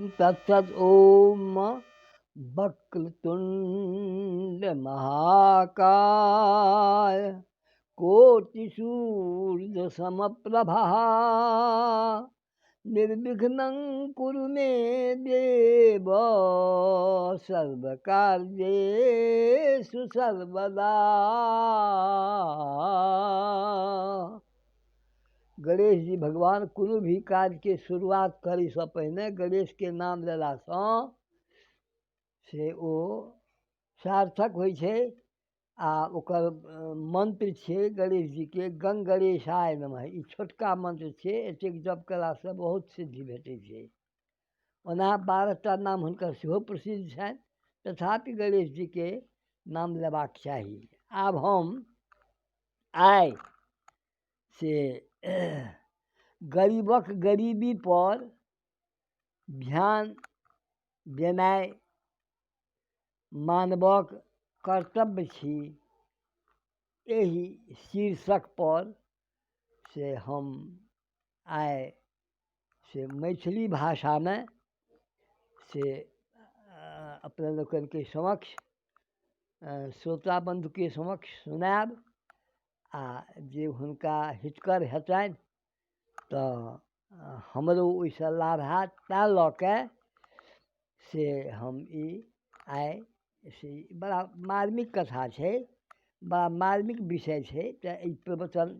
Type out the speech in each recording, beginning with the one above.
तत्सत् ॐ वक्रतुण्ड महाकाय कोटिसूर्य समप्रभा निर्विघ्नं कुरु मे देव सर्वकार्येषु सर्वदा। गणेश जी भगवान कोनो भी कार्यके शुरुआत करैसँ पहिने गणेशके नाम लेलासँ से ओ सार्थक होइ छै। आ ओकर मन्त्र छियै गणेश जीके गण गणेशाय नमः। ई छोटका मन्त्र छियै, एतेक जप कयलासँ बहुत सिद्धि भेटै छै। ओना 12टा नाम हुनकर सेहो प्रसिद्ध छनि, तथापि गणेश जीके नाम लेबाक चाही। आब हम आइ से गरीबक गरीबीपर ध्यान देनाइ मानवक कर्तव्य छी, एहि शीर्षकपर से हम आइ से मैथिली भाषामे से अपने लोकनिके समक्ष, श्रोता बन्धुके समक्ष सुनायब आ जे हुनका हितकर हेतनि तऽ हमरो ओहिसँ लाभ हैत। तैँ लऽ कऽ से हम ई आइ से बड़ा मार्मिक कथा छै, बड़ा मार्मिक विषय छै, तऽ ई प्रवचन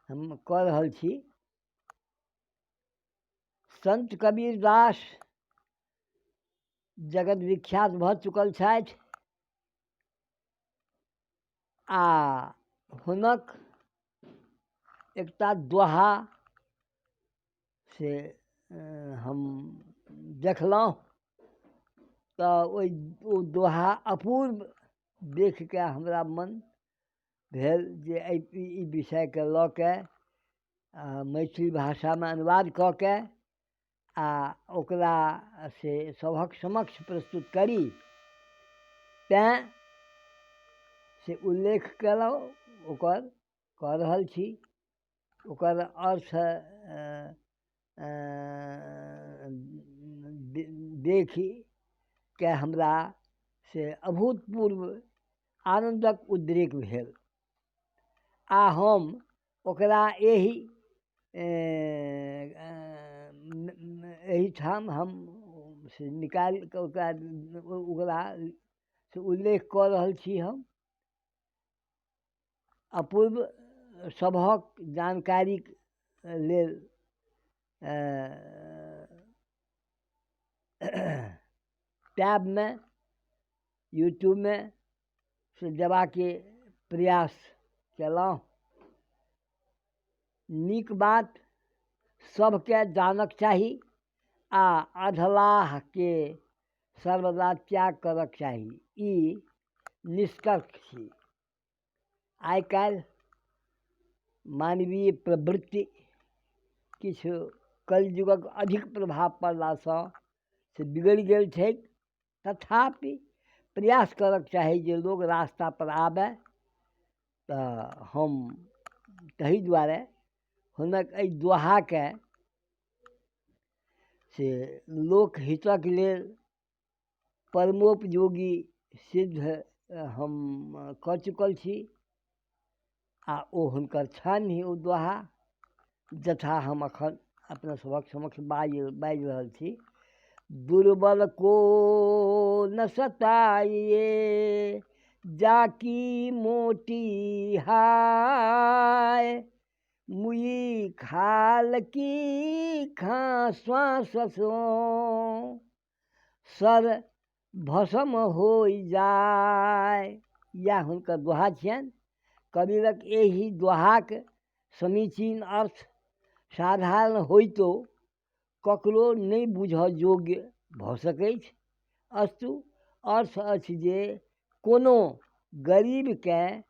हम कऽ रहल छी। सन्त कबीर दास जगत विख्यात भऽ चुकल छथि आ हुनक एकटा दोहा से हम देखलहुँ तऽ ओहि ओ दोहा अपूर्व देखिके हमरा मन भेल जे एहि ई विषयके लऽ के मैथिली भाषामे अनुवाद कऽ के आ ओकरा से सभक समक्ष प्रस्तुत करी, तैँ से उल्लेख केलहुँ, ओकर कऽ रहल छी। ओकर अर्थ देखिके हमरा से अभूतपूर्व आनन्दक उद्रेक भेल आ हम ओकरा एहिठाम हम से निकालि कऽ ओकरा से उल्लेख कऽ रहल छी। हम अपूर्व सभक जानकारीक लेल टैबमे यूट्यूबमे से देबाके प्रयास केलहुँ। नीक बात सभके जानक चाही आ अधलाहके सर्वदा त्याग करक चाही, ई निष्कर्ष छी। आइ काल्हि मानवीय प्रवृत्ति किछु कलयुगक अधिक प्रभाव पड़लासँ से बिगड़ि गेल छै, तथापि प्रयास करक चाही जे लोग रास्तापर आबय। तऽ हम ताहि दुआरे हुनक एहि दोहाके से लोकहितक लेल परमोपयोगी सिद्ध हम कऽ चुकल छी आ ओ हुनकर छनि ओ दोहा, यथा हम एखन अपना सभक समक्ष बाजि बाजि रहल छी। दुर्बल को न सताइए जाकी मोटी हाय, मुई खाल की खा श्वास सो सर भस्म होइ जाय। इएह हुनकर दोहा छियनि। कबीरक एहि दोहाक समीचीन अर्थ साधारण होइतो ककरो नहि बुझऽ योग्य भऽ सकैछ। अस्तु, अर्थ अछि जे कोनो गरीबकेँ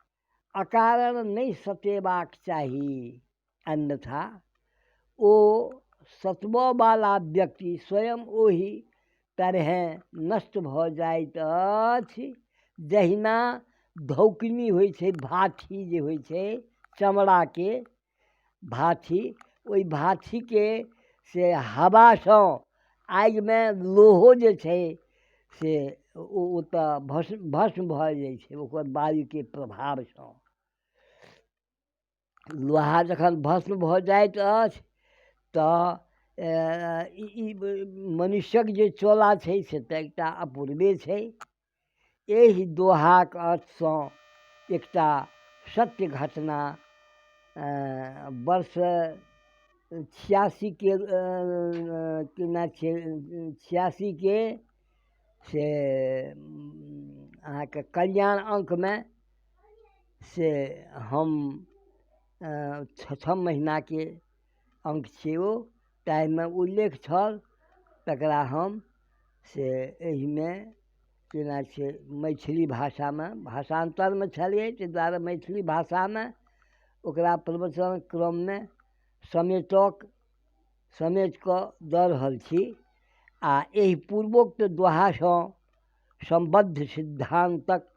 अकारण नहि सतेबाक चाही, अन्यथा ओ सतबऽवला व्यक्ति स्वयं ओहि तरहेँ नष्ट भऽ जाइत अछि जहिना धौकनी होइ छै, भाथी जे होइ छै चमड़ाके भाथी, ओहि भाथीके से हवासँ आगिमे लोहो जे छै से ओ ओतऽ भस्म भस्म भऽ जाइ छै ओकर वायुके प्रभावसँ। लोहा जखन भस्म भऽ जाइत अछि तऽ ई मनुष्यक जे चोला छै से तऽ एकटा अपूर्वे छै। एहि दोहाक अर्थसँ एकटा सत्य घटना वर्ष 86के केना छै, 86के से अहाँके कल्याण अङ्कमे से हम छठम महिनाके अङ्क छियै ओ, ताहिमे उल्लेख छल, तकरा हम से एहिमे केना छै मैथिली भाषामे भाषान्तरमे छलै, ताहि दुआरे मैथिली भाषामे ओकरा प्रवचन क्रममे समेटक समेट कऽ दऽ रहल छी। आ एहि पूर्वोक्त दोहासँ सम्बद्ध सिद्धान्तक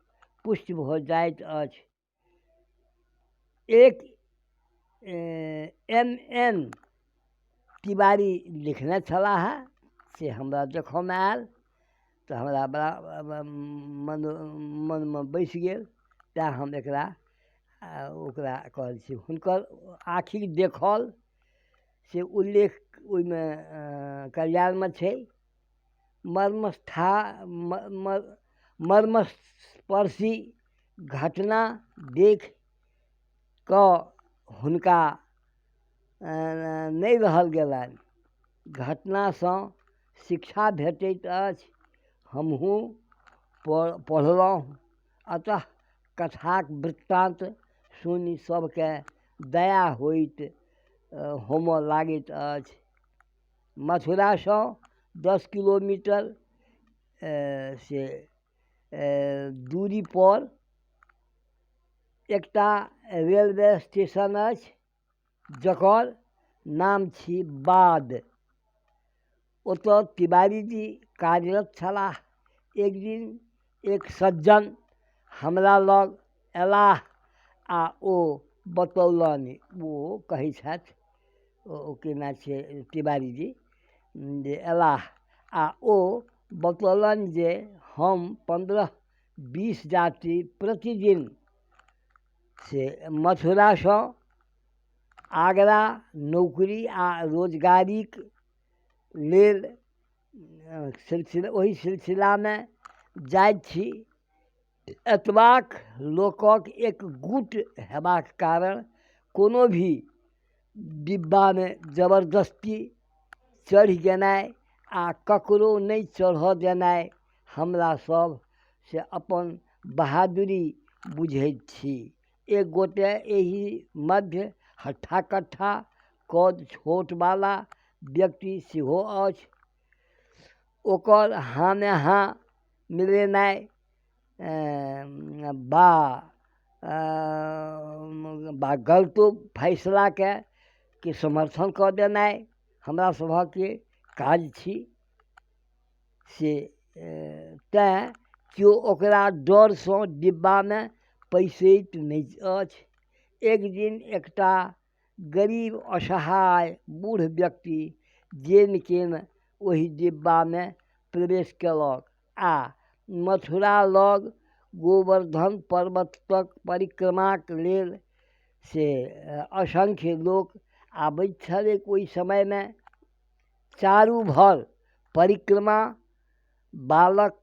पुष्टि भऽ जाइत अछि। एक एम एन तिवारी लिखने छलाह हेँ, से हमरा देखऽमे आयल तऽ हमरा बड़ा मन मनमे बसि गेल, तैँ हम एकरा ओकरा कहै छी। हुनकर आँखिक देखल से उल्लेख ओहिमे कल्याणमे छै। मर्मस्था मर्मस्पर्शी घटना देखि कऽ हुनका नहि रहल गेलनि। घटनासँ शिक्षा भेटैत अछि, हमहूँ पढ़लहुँ। अतः कथाक वृत्तान्त सुनि सभके दया होइत होमऽ लागैत अछि। मथुरासँ 10 किलोमीटर से दूरीपर एकटा रेलवे स्टेशन अछि जकर नाम छी बाद। ओतऽ तिवारीजी कार्यरत छलाह। एक दिन एक सज्जन हमरा लग अयलाह आ ओ बतौलनि, ओ कहै छथि ओ केना छै तिवारीजी जे अयलाह आ ओ बतौलनि जे हम 15-20 यात्री प्रतिदिन से मथुरासँ आगरा नौकरी आ रोजगारीक लेल सिलसिला ओहि सिलसिलामे जाइत छी। एतबाक लोकक एक गुट हेबाक कारण कोनो भी डिब्बामे जबरदस्ती चढ़ि गेनाइ आ ककरो नहि चढ़ऽ देनाइ हमरा सभ से अपन बहादुरी बुझैत छी। एक गोटे एहि मध्य हट्ठा कट्ठा कद छोटवला व्यक्ति सेहो अछि। ओकर हाँमे हाँ मिलेनाइ बा बा गलतो फैसलाके के समर्थन कऽ देनाइ हमरा सभके काज छी से, तैँ केओ ओकरा डरसँ डिब्बामे पैसैत नहि अछि। एक दिन एकटा गरीब असहाय बूढ़ व्यक्ति जेन केन ओहि डिब्बामे प्रवेश केलक आ मथुरा लग गोवर्धन पर्वत तक परिक्रमाक लेल से असंख्य लोक आबैत छलै। ओहि समयमे चारू भर परिक्रमा बालक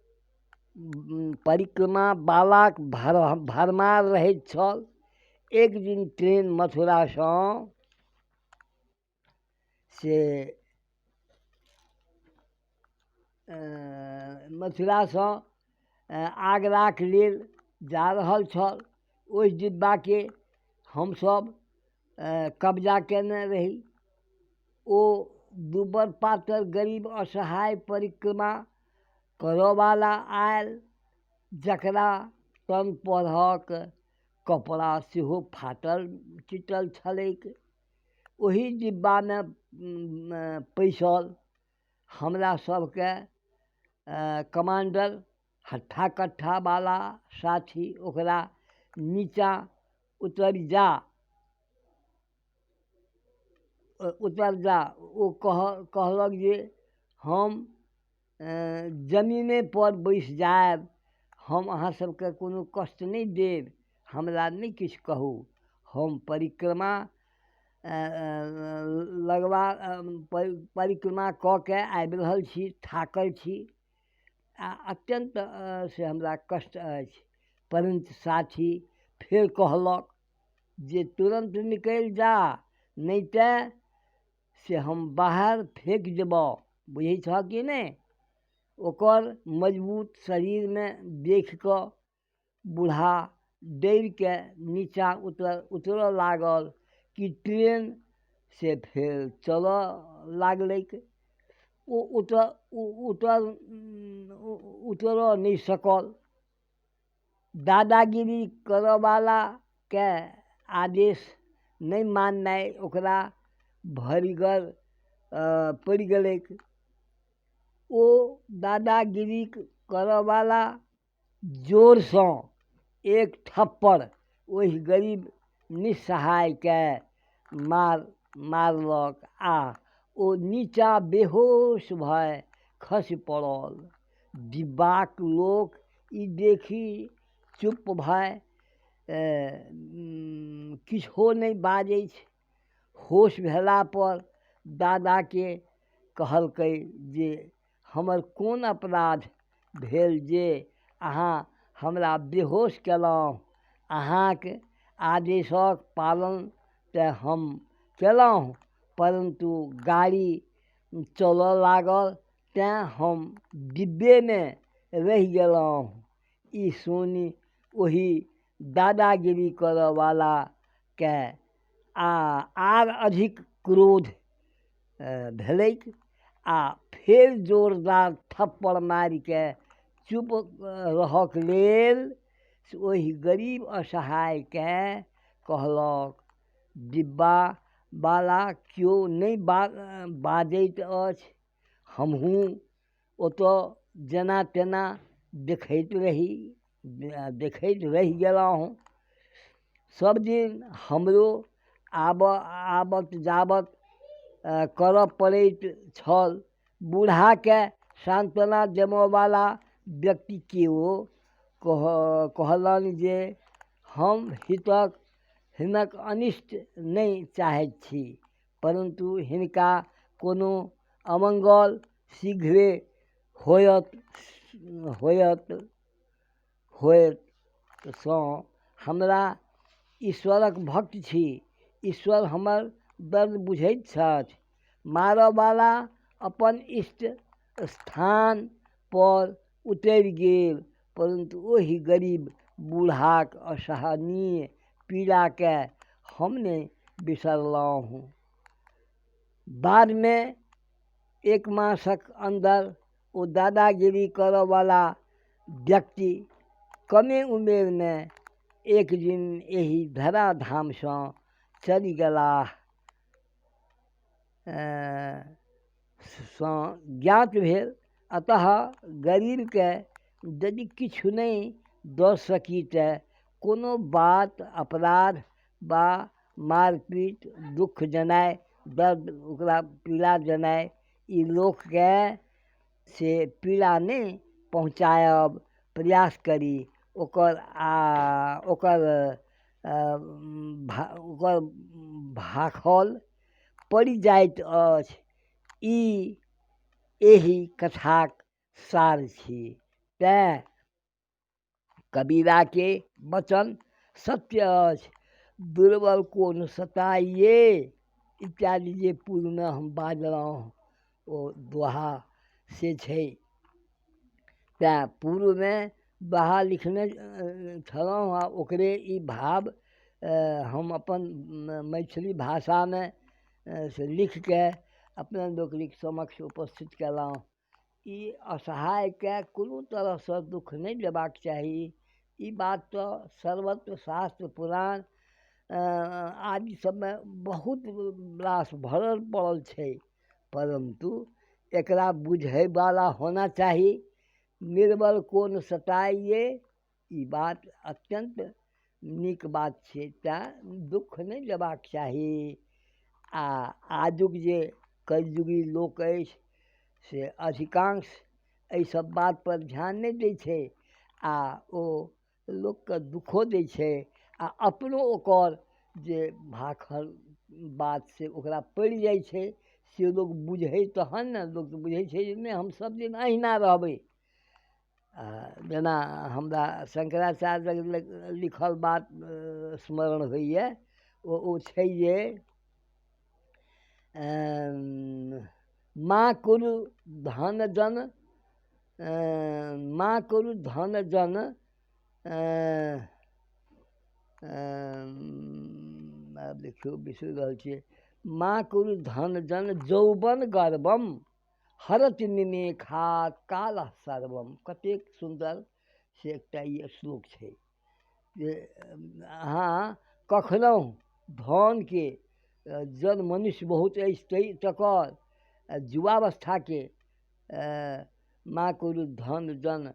परिक्रमा बालाक भरमार रहैत छल। एक दिन ट्रेन मथुरासँ से मथुरासँ आगराक लेल जा रहल छल। ओहि डिब्बाके हमसभ कब्जा केने रही। ओ दुबर पातर गरीब असहाय परिक्रमा करऽवला आयल, जकरा तन परहक कपड़ा सेहो फाटल चिटल छलैक। ओहि डिब्बामे पैसल हमरा सभके कमांडर हट्ठा कट्ठावला साथी ओकरा नीचाँ उतरि जा उतर जा, ओ कहलक जे हम जमीनेपर बैसि जायब, हम अहाँ सबके कोनो कष्ट नहि देब, हमरा नहि किछु कहू। हम परिक्रमा लगबा परिक्रमा कऽ के आबि रहल छी, थाकल छी आ अत्यन्त से हमरा कष्ट अछि। परन्तु साथी फेर कहलक जे तुरन्त निकलि जा, नहि तऽ से हम बाहर फेक देबऽ, बुझै छहक कि नहि? ओकर मजबूत शरीरमे देखिकऽ बूढ़ा डरिके नीचाँ उतरऽ लागल कि ट्रेन से फेर चलऽ लागलैक। ओ उतर उतरऽ नहि सकल। दादागिरी करऽवलाके आदेश नहि माननाइ ओकरा भरिगर पड़ि गेलैक। ओ दादागिरी करऽवला जोरसँ एक थप्पड़ ओहि गरीब निस्सहायके मारलक आ ओ नीचाँ बेहोश भए खसि पड़ल। डिब्बाक लोक ई देखि चुप भए किछो नहि बाजै छै। होश भेलापर दादाके कहलकै जे हमर कोन अपराध भेल जे अहाँ हमरा बेहोश केलहुँ? अहाँके आदेशक पालन तऽ हम केलहुँ, परन्तु गाड़ी चलऽ लागल तैँ हम डिब्बेमे रहि गेलहुँ। ई सुनि ओहि दादागिरी करऽवलाके आर अधिक क्रोध भेलैक आ फेर जोरदार थप्पड़ मारिके चुप रहऽके लेल से ओहि गरीब असहायके कहलक। डिब्बावला केओ नहि बाजैत अछि, हमहूँ ओतऽ जेना तेना देखैत रही, देखैत रहि गेलहुँ। सबदिन हमरो आबत जाबत करऽ पड़ैत छल। बूढ़ाके सान्त्वना देबऽवला व्यक्ति केओ कहलनि जे हम हिनक अनिष्ट नहि चाहैत छी, परन्तु हिनका कोनो अमङ्गल शीघ्रे होयत होयत होयतसँ हमरा ईश्वरक भक्त छी, ईश्वर हमर दर्द बुझैत छथि। मारऽवला अपन इष्ट स्थानपर उतरि गेल, परन्तु ओहि गरीब बूढ़ाक असहनीय पीड़ाके हम नहि बिसरलहुँ। बादमे एक मासक अन्दर ओ दादागिरी करऽवला व्यक्ति कमे उमेरमे एक दिन एहि धराधामसँ चलि गेलाह सँ ज्ञात भेल। अतः गरीबके यदि किछु नहि दऽ सकी तऽ कोनो बात अपराध बा मारपीट दुःख देनाइ, दर्द ओकरा पीड़ा देनाइ, ई लोकके से पीड़ा नहि पहुँचायब प्रयास करी। ओकर ओकर ओकर भाखल पड़ि जाइत अछि। ई एहि कथाक सार छी। तैँ कबीराके वचन सत्य अछि, दुर्बल कोन सताइये इत्यादि जे पूर्वमे हम बाजलहुँ ओ दोहा से छै। तैँ पूर्वमे दोहा लिखने छलहुँ हँ, ओकरे ई भाव हम अपन मैथिली भाषामे से लिखिके अपना लोकनिक समक्ष उपस्थित कयलहुँ। ई असहायके कोनो तरहसँ दुःख नहि देबाक चाही। ई बात तऽ सर्वत्र शास्त्र पुराण आदि सबमे बहुत रास भरल पड़ल छै, परन्तु एकरा बुझैवला होना चाही। निर्बल कोन सताइये, ई बात अत्यन्त नीक बात छै। तैँ दुःख नहि देबाक चाही। आ आजुक जे कलयुगी लोक अछि से अधिकांश अइ सब बातपर ध्यान नहि दै छै आओर ओ लोकके दुःखो दै छै आओर अपनो ओकर जे भाखल बात से ओकरा पड़ि जाइ छै। से लोक बुझै तहन ने, लोक बुझै छै जे नहि हम सब दिन अहिना रहबै। जेना हमरा शंकराचार्य लिखल बात स्मरण होइए, ओ छै जे माँ कुरु धन जन, माँ कुरु धन जन, आब देखियौ बिसरि रहल छियै, माँ कुरु धन जन यौवन गर्वम हरति निमेखात कालः सर्वम। कतेक सुन्दर से एकटा ई श्लोक छै जे अहाँ कखनहु धनके जन मनुष्य बहुत अछि तै तकर युवावस्थाके माँ कुरु धन जन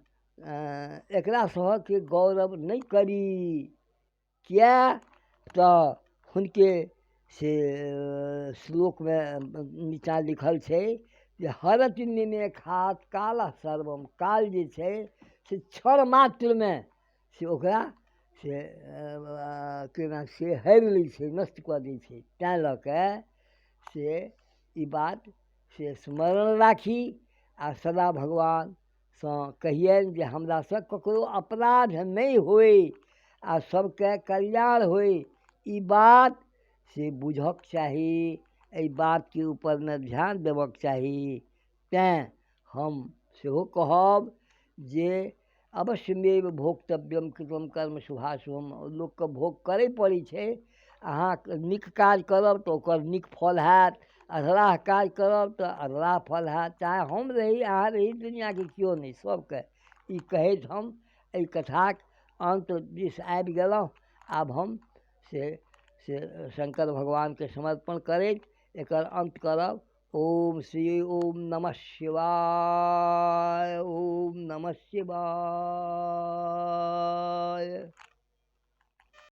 एकरा सभके गौरव नहि करी, किए तऽ हुनके से श्लोकमे नीचाँ लिखल छै जे हरति निमेखात कालः सर्वम। काल जे छै से क्षण मात्रमे से ओकरा से केना से हरि लै छै, नष्ट कऽ दै छै। तैँ लऽ कऽ से ई बात से स्मरण राखी आ सदा भगवानसँ कहियनि जे हमरासँ ककरो अपराध नहि होइ आ सबके कल्याण होइ। ई बात से बुझऽके चाही, एहि बातके ऊपरमे ध्यान देबऽके चाही। तैँ हम सेहो कहब जे अवश्यमेव भोक्तव्यम कृतम कर्म शुभाशुभम। लोकके भोग करै पड़ै छै। अहाँ नीक काज करब तऽ ओकर नीक फल हैत, अधलाह काज करब तऽ अधलाह फल हैत। चाहे हम रही, अहाँ रही, दुनिआँके केओ नहि, सबके ई कहैत हम एहि कथाक अन्त दिस आबि गेलहुँ। आब हम से से शंकर भगवानके समर्पण करैत एकर अन्त करब। ओम श्री ओम नमः शिवाय, ओम नमः शिवाय।